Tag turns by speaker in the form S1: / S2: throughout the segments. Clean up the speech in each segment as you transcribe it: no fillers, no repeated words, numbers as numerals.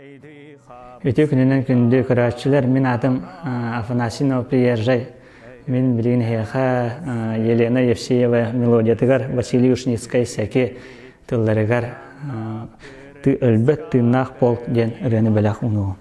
S1: Үтүө күнүнэн күндү көрөөччүлэр, мин аатым Афанасий Новоприезжай. Мин билигин эһиэхэ Елена Евсеева мелодиятыгар Василий Ушницкай Сэки тылларыгар Өлбөт тыыннаах полк диэн ырыаны бэлэх уунуоҕум.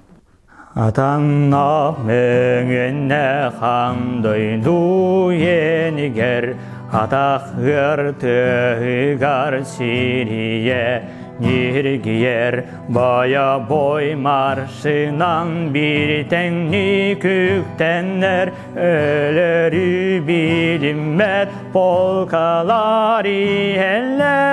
S1: Атанна мөҥүннэ хан дойду иэнигэр атах ыар тыаһыгар сирийэ ньиргийэр бойобуой маршынан биир тэҥник үктэннэр өлөрү билиммэт полкалар иһэллэр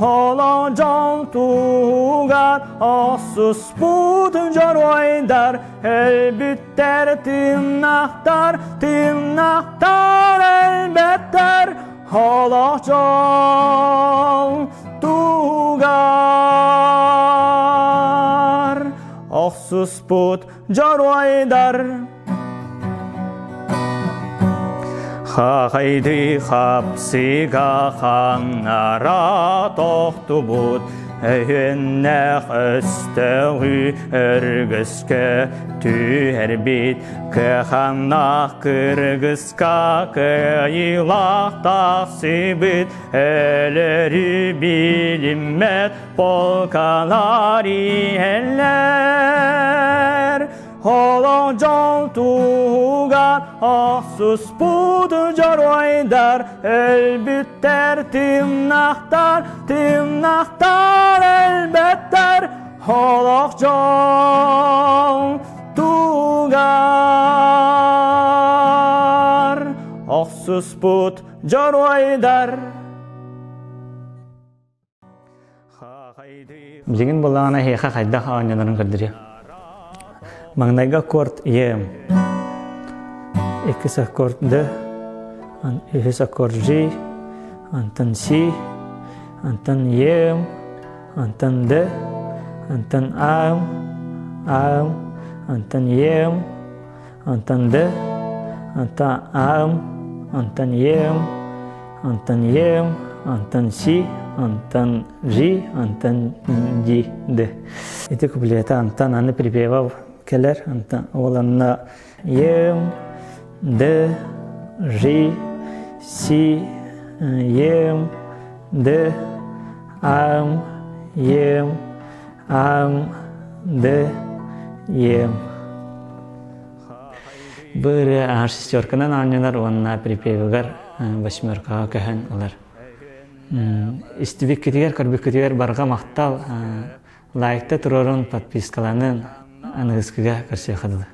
S1: Холон дьон туһугар охсуспут дьоруойдар өлбүттэр тыыннаахтар, тыыннаахтар өлбөттөр олох дьол туһугар охсуспут дьоруойдар. Хахайды хапсыга ханнара тохтубут, өйүннэх өстөҕү өргөскө түһэрбит, кыаханнаах кыргыска кыайыылаах тахсыбыт, өлөрү билиммэт полкалар иһэллэр. Олох дьол туһугар охсуспут дьоруойдар өлбүттэр тыыннаахтар, тыыннаахтар өлбөттөр олох дьол туһугар охсуспут дьоруойдар. Билигин буоллаҕына эһиэхэ хайдах оонньонорун көрдөрүө. Маҥнайгы аккорд Е, иккис аккорд Д, үһүс аккорд G, онтон С, онтон Е, онтон Д, онтон А, А, онтон Е, онтон Д, онтон А, онтон Е, онтон Е, онтон Си, онтон Жи, онтон Ди, Д. Ити куплета онтон аны припева кэлэр, онтон ол онно Е, Д, Жи, Си, Е, Д, А, Е, А, Д, Е. Бу ырыа шестерканан оонньонор уонна припевигар восьмеркаҕа көһөн ылар. Истибиккитигэр, көрбүккүтүгэр барҕа махтал. Лайкта туруорун, подпискаланын, аныгыскыга көрсүөххэ дылы.